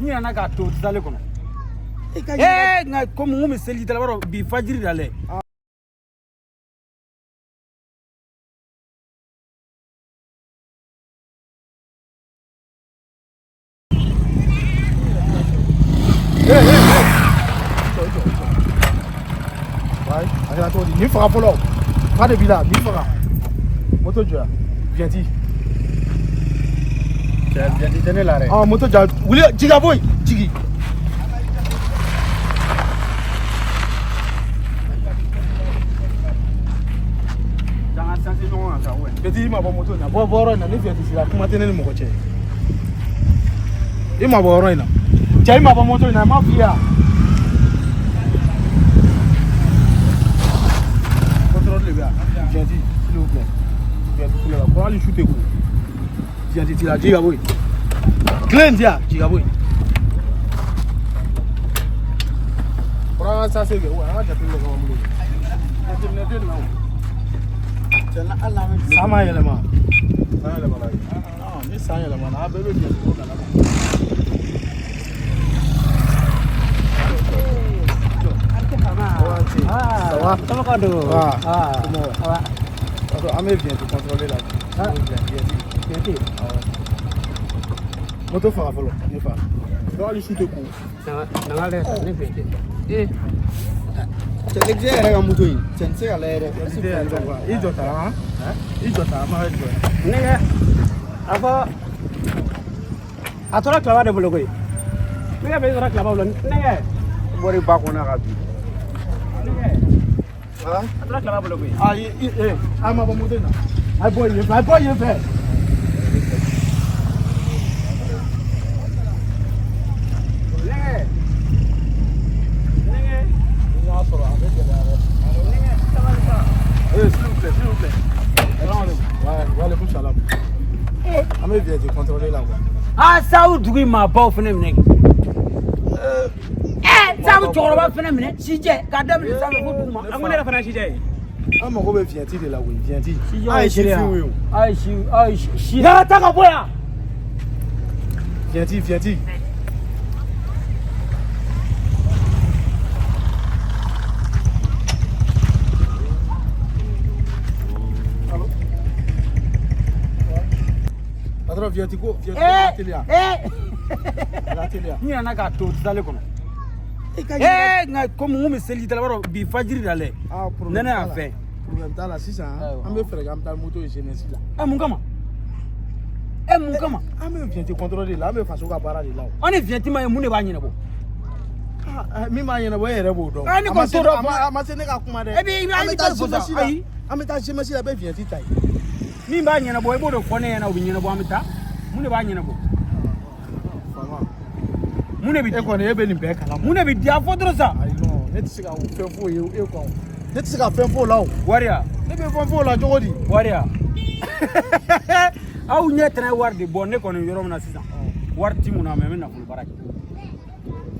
N ɲinɛna k'a to sale kɔnɔ. Ee, nka komi n kun bɛ seli da la, i b'a dɔn bi fajiri da lɛ. A kɛra cogo di? Nin faga fɔlɔ, fa de b'i la, nin faga. Moto jɔ yan, vignette. Cɛ, vignette tɛ ne la dɛ. Ɔ, moto jɔ, wuli, jigin ka bɔ yen, jigin. Petit, i ma bɔ moto in na, bɔ bɔ yɔrɔ in na. Ni vignette sera, kuma tɛ ne ni mɔgɔ cɛ. I ma bɔ yɔrɔ in na, cɛ, i ma bɔ moto in na, n m'a f'i ye wa? Contrôle de bɛ yan. Vignette, s'il vous plaît. Vignette t'u la, ko hali su tɛ ko. Vignette t'i la, jigin ka bɔ yen. Clé in di yan, jigin ka bɔ yen. Kɔrɔ, an ka sase kɛ, wa an ka jateminɛ kɛ an bolo. Jateminɛ tɛ nin na o. San ma yɛlɛma. San yɛlɛmana. Ni san yɛlɛmana, an bɛɛ bɛ vignette ko kalama. Ça va? Somɔgɔw don? Ah. Ah. Somɔgɔw? Ça va? Parce que an bɛ vignette contrôler la. Ah. Vignette. Vignette. Awɔ. Moto faga fɔlɔ, ne fa. Donc hali su tɛ ko. Na ka lajɛ sa, ne vignette. Ee. Cɛ, ne yɛrɛ ka moto in, cɛ, n tɛ se ka lajɛ dɛ. I jɔ ta han? I jɔ ta, an b'a jɔ. Ne kɛ a fɔ a tora Tilaba de bolo koyi. Ne kɛ bɛ tora Tilaba bolo, ne kɛ. Bɔra ba kɔnɔ ka bin. Ne kɛ a tora Tilaba bolo koyi. Ah, i i eh, a ma bɔ moto in na. A ye bɔ yen fɛ, a ye bɔ yen fɛ. Ne kɛ. Ne kɛ. N'i y'a sɔrɔ a bɛ gɛlɛya dɛ. Ne kɛ, sabali sa. Eh, s'il vous plaît, s'il vous plaît. Salam alaikum. Ouais, wa alaikum salam. An bɛ vignette contrôler la quoi. Ah, sabu dugu in maabaw fana minɛ. Ɛ, sabu cɛkɔrɔba fana minɛ, sijɛ k'a daminɛ sanfɛ fo duguma. Ne An ko ne yɛrɛ fana ye sijɛ ye. An mago bɛ vignette de la koyi, vignette. Sijɛ An ye sifinw ye o. A ye si, a ye si. Na ta ka bɔ yan. Vignette, vignette. Allô? Patron, vignette ko, vignette ko Ee, ka teliya. ee. A ka teliya. N ɲinɛna k'a to sale kɔnɔ. Ee, nka komi n kun bɛ seli da la, i b'a dɔn bi fajiri da lɛ. Ah, problème Nɛnɛ y'a t'a la. fɛ. Problème t'a la sisan. Ayiwa. An bɛ fɛɛrɛ kɛ, an bɛ taa moto ye jeunesse la. Ɛ, mun kama? Ɛ, mun kama? An bɛ vignette contrôle de la, an bɛ faso ka baara de la o. An ni vignette ma ye, mun de b'a ɲɛnabɔ? Ah, ah, min b'a ɲɛnabɔ, e yɛrɛ b'o dɔn. Ah, ne A ma kɔni se t'o dɔn. a ma se ne ka kuma dɛ. E b'i- i b'i- An i bɛ b'i taa taa fɔ sa. jeunesse la. Ayi. An bɛ taa jeunesse la, i bɛ vignette ta yen. Min b'a ɲɛnabɔ, i b'o de fɔ ne ɲɛna, o bɛ ɲɛnabɔ, an bɛ taa. Mun de b'a ɲɛnabɔ? Faama. Mun de bɛ E di? kɔni, e bɛ nin bɛɛ kalama. Mun de bɛ di? A fɔ dɔrɔn sa. Ayi non, ne tɛ se ka o fɛn f'o ye e kɔ. Ne tɛ se ka fɛn f'o la o. Wariya. Ne bɛ fɛn f'o la cogo di? Wariya. Aw ɲɛ tɛnɛ ye wari de bɔ ne kɔni yɔrɔ min na sisan. Wari ti mun na, mɛ n bɛ nafolo baara kɛ.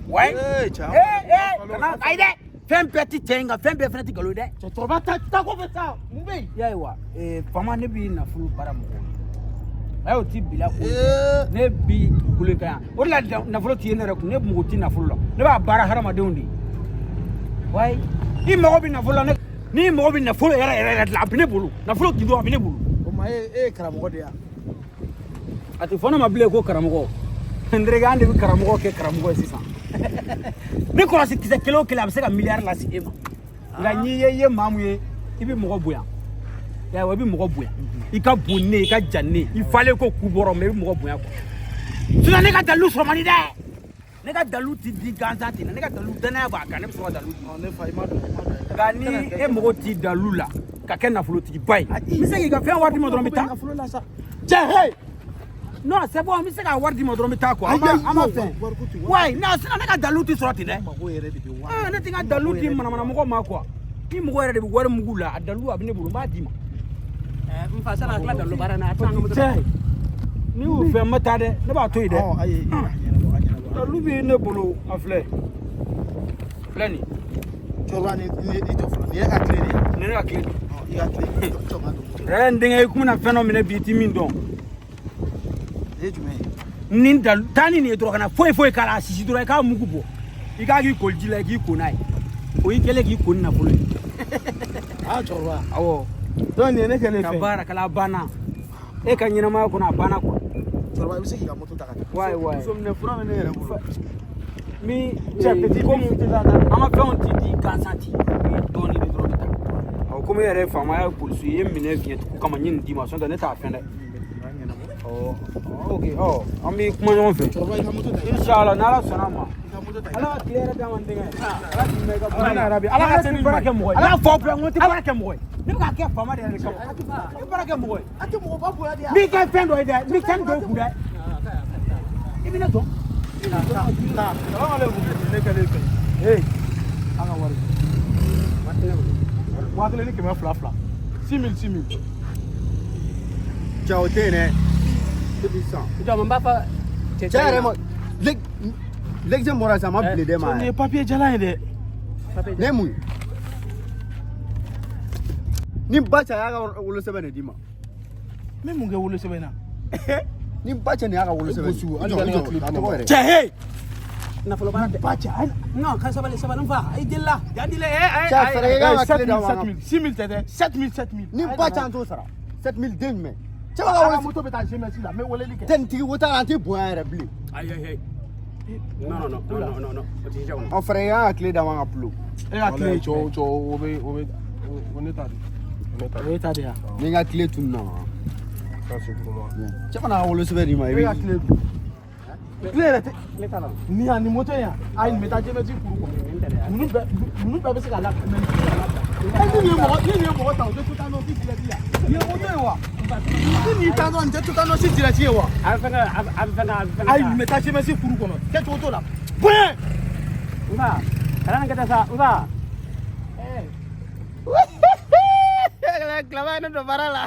Wayi. Ee, cɛ. Ee, ee, kana ayi dɛ. Fɛn bɛɛ ti tiɲɛ ye, nka fɛn bɛɛ fana ti nkalon ye dɛ. Cɛ, cɛkɔrɔba, taa taa kɔfɛ sa. Mun bɛ yen? I y'a ye wa? Ee, faama, ne b'i nafolo baara mɔgɔw ye. A y'o ti bila ko. Ee. Ne bi dugukolo kan yan. O de la nafolo ti ye ne yɛrɛ kun. Ne mago ti nafolo la. Ne b'a baara hadamadenw de ye. Wayi. I mago bɛ nafolo la ne. N'i mago bɛ nafolo yɛrɛ yɛrɛ yɛrɛ de la, a bɛ ne bolo. Nafolo gindo a bɛ ne bolo. O ma e ye karamɔgɔ de ye wa? A tɛ fɔ ne ma bilen ko karamɔgɔ. N terikɛ, an de bɛ karamɔgɔ kɛ karamɔgɔ ye sisan. Ni kɔlɔsi kisɛ kelen o kelen, a bɛ se ka miliyari lase e ma. Nka n'i ye i ye maa mun ye, i bɛ mɔgɔ bonya. I y'a ye wa, i bɛ mɔgɔ bonya. I ka bon ni ne ye, i ka jan ni ne ye, i falen ko ku bɔrɔ, mɛ i bɛ mɔgɔ bonya quoi. Sinon ne ka dalilu sɔrɔ man di dɛ. Ne ka dalilu ti di gansan ten dɛ. Ne ka dalilu, danaya b'a kan, ne bɛ sɔrɔ ka dalilu di. Ɔ, ne fa, i ma don, i ma don. Nka ni e mago ti dalilu la ka kɛ nafolotigiba ye, n bɛ se k'i ka fɛn wari d'i ma dɔrɔn, n bɛ taa. Nafolo la sa. Cɛ, hey! Non, c'est bon, n bɛ se ka wari d'i ma dɔrɔn, n bɛ taa quoi. An Ayi, ma ayi, an ma non, fɛn. wari ko tɛ, wari- Wayi, non, sinon ne ka dalilu ti sɔrɔ ten dɛ. Mago yɛrɛ de bɛ wari. Ah, ne tɛ n ka dalilu di manamanamɔgɔ ma quoi. Ni mɔgɔ yɛrɛ de bɛ wari mugu la, a dalilu a bɛ ne bolo, n b'a d'i ma. N fa, sani a tila dalilu baara in na, a tɛ an ka moto Cɛ, n'i y'o fɛn, n bɛ taa dɛ, ne b'a to yen dɛ. Ɔ, ayi, a ɲɛnabɔ, a ɲɛnabɔ. Dalilu bɛ ne bolo, a filɛ. Filɛ nin ye. Cɛkɔrɔba, ni i jɔ fɔlɔ, nin ye e ka clé de ye. Nin ye ne ka clé de ye. Ɔ, i ka clé, jɔ ka don moto la. Ɛ, n denkɛ, i kun bɛna fɛn dɔ minɛ bi, i ti min dɔn. Nin ye jumɛn ye? Nin dalu taa ni nin ye dɔrɔn ka na foyi foyi k'a la, a sisi dɔrɔn i k'a mugu bɔ, i k'a k'i koliji la, i k'i ko n'a ye. O y'i kɛlen k'i ko ni nafolo ye. Aa cɛkɔrɔba. Awɔ. Donc nin ye ne kɛlen Ka fɛn. baara kala banna. E ka ɲɛnamaya kɔnɔ a banna quoi. Cɛkɔrɔba, i bɛ se k'i ka moto ta ka taa. Wayi wayi. Muso minɛ fura bɛ ne yɛrɛ bolo. Mi Cɛ petit komi tɛ taa. An ka fɛnw ti di gansan ti. Dɔɔni de dɔrɔn bɛ taa. Awɔ, komi e yɛrɛ ye faama ye, polisi ye, e minɛ fiɲɛtigiw kama, n ye nin d'i ma, sinon ne t'a fɛn dɛ. Ɔ ok, ɔ an bɛ kuma ɲɔgɔn fɛ. Cɛkɔrɔba, i ka moto ta. Inshallah, n'Ala sɔnna a ma. I ka moto ta. Ala ka tile yɛrɛ d'an ma n denkɛ. Ala k'i mɛn i ka baara Amina la. yarabi. Ala ka Ne se tɛ ni baara ɲuman kɛ ye. mɔgɔ ye. N'a fɔ aw bɛɛ, n ko n tɛ baara kɛ mɔgɔ ye. Ne bɛ k'a kɛ faama de yɛrɛ de kama. N tɛ baara kɛ mɔgɔ ye. A tɛ mɔgɔba bonya de yan. N b'i kɛ fɛn dɔ ye dɛ, n b'i kɛ dɔ ye kun dɛ. I bɛ ne dɔn. Salamu aleykum. Ne kɛlen fɛn. Ee. An ka wari. 1200 fila. 6000 6000. Cɛ o tɛ yen dɛ. Depuis sisan. Jɔ n b'a fɔ cɛ. Cɛ yɛrɛ ma l'examen bɔra sisan, a ma bilen dɛ ma. Nin ye papier jalan ye dɛ. Ne ye mun ye? Ni ba cɛ y'a ka wolosɛbɛn de d'i ma. N bɛ mun kɛ wolosɛbɛn na? Ni ba cɛ nin y'a ka wolosɛbɛn. Gosu, I hali jɔ, ka i ne ka jɔ, tile a tɔgɔ yɛrɛ. Cɛ he. Nafolo baara tɛ. Ba cɛ ayi. Non, ka sabali sabali n fa. I delila. Ja dile eh. Cɛ fɛɛrɛ kɛ k'an ka tile d'a ma. 7000 6000 tɛ dɛ. 7000 7000. Ni ba cɛ an t'o sara. 7000 den jumɛn? Cɛ b'a ka Ka wolosɛbɛn. moto bɛ taa GMS la, n bɛ weleli kɛ. Tɛ nin tigi ko t'a la, an tɛ bonya yɛrɛ bilen. Ayi ayi ayi. Non non non non non non. O tɛ se kɔnɔ. Ɔ fɛɛrɛ kɛ k'an ka tile d'a ma an ka pulo. E ka tile. Cɛ o cɛ o bɛ o bɛ o ne ta de. O ne ta O de. ye ta de ya. Ni n ka tile tununna. Ça c'est pour moi. Cɛ mana ka wolosɛbɛn d'i ma, i E ka bɛ. tile dun. Tile yɛrɛ tɛ. Ne t'a la. Nin yan nin moto in yan. Ayi nin bɛ taa GMS kuru kɔnɔ. Ninnu bɛɛ bɛ se ka labila mais nin tɛ se ka labila. Ɛ ni nin ye mɔgɔ ni nin ye mɔgɔ ta o tɛ Total direct ya. Nin ye moto ye wa? Ni nin ta dɔrɔn nin tɛ Total direct ye wa? A bɛ fɛn kɛ a bɛ fɛn kɛ a bɛ fɛn kɛ. Ayi nin bɛ taa GMS kuru kɔnɔ kɛcogo t'o la. Bonya. N fa. Kana nin kɛ tan sa n fa. Kilaba ye ne don baara la.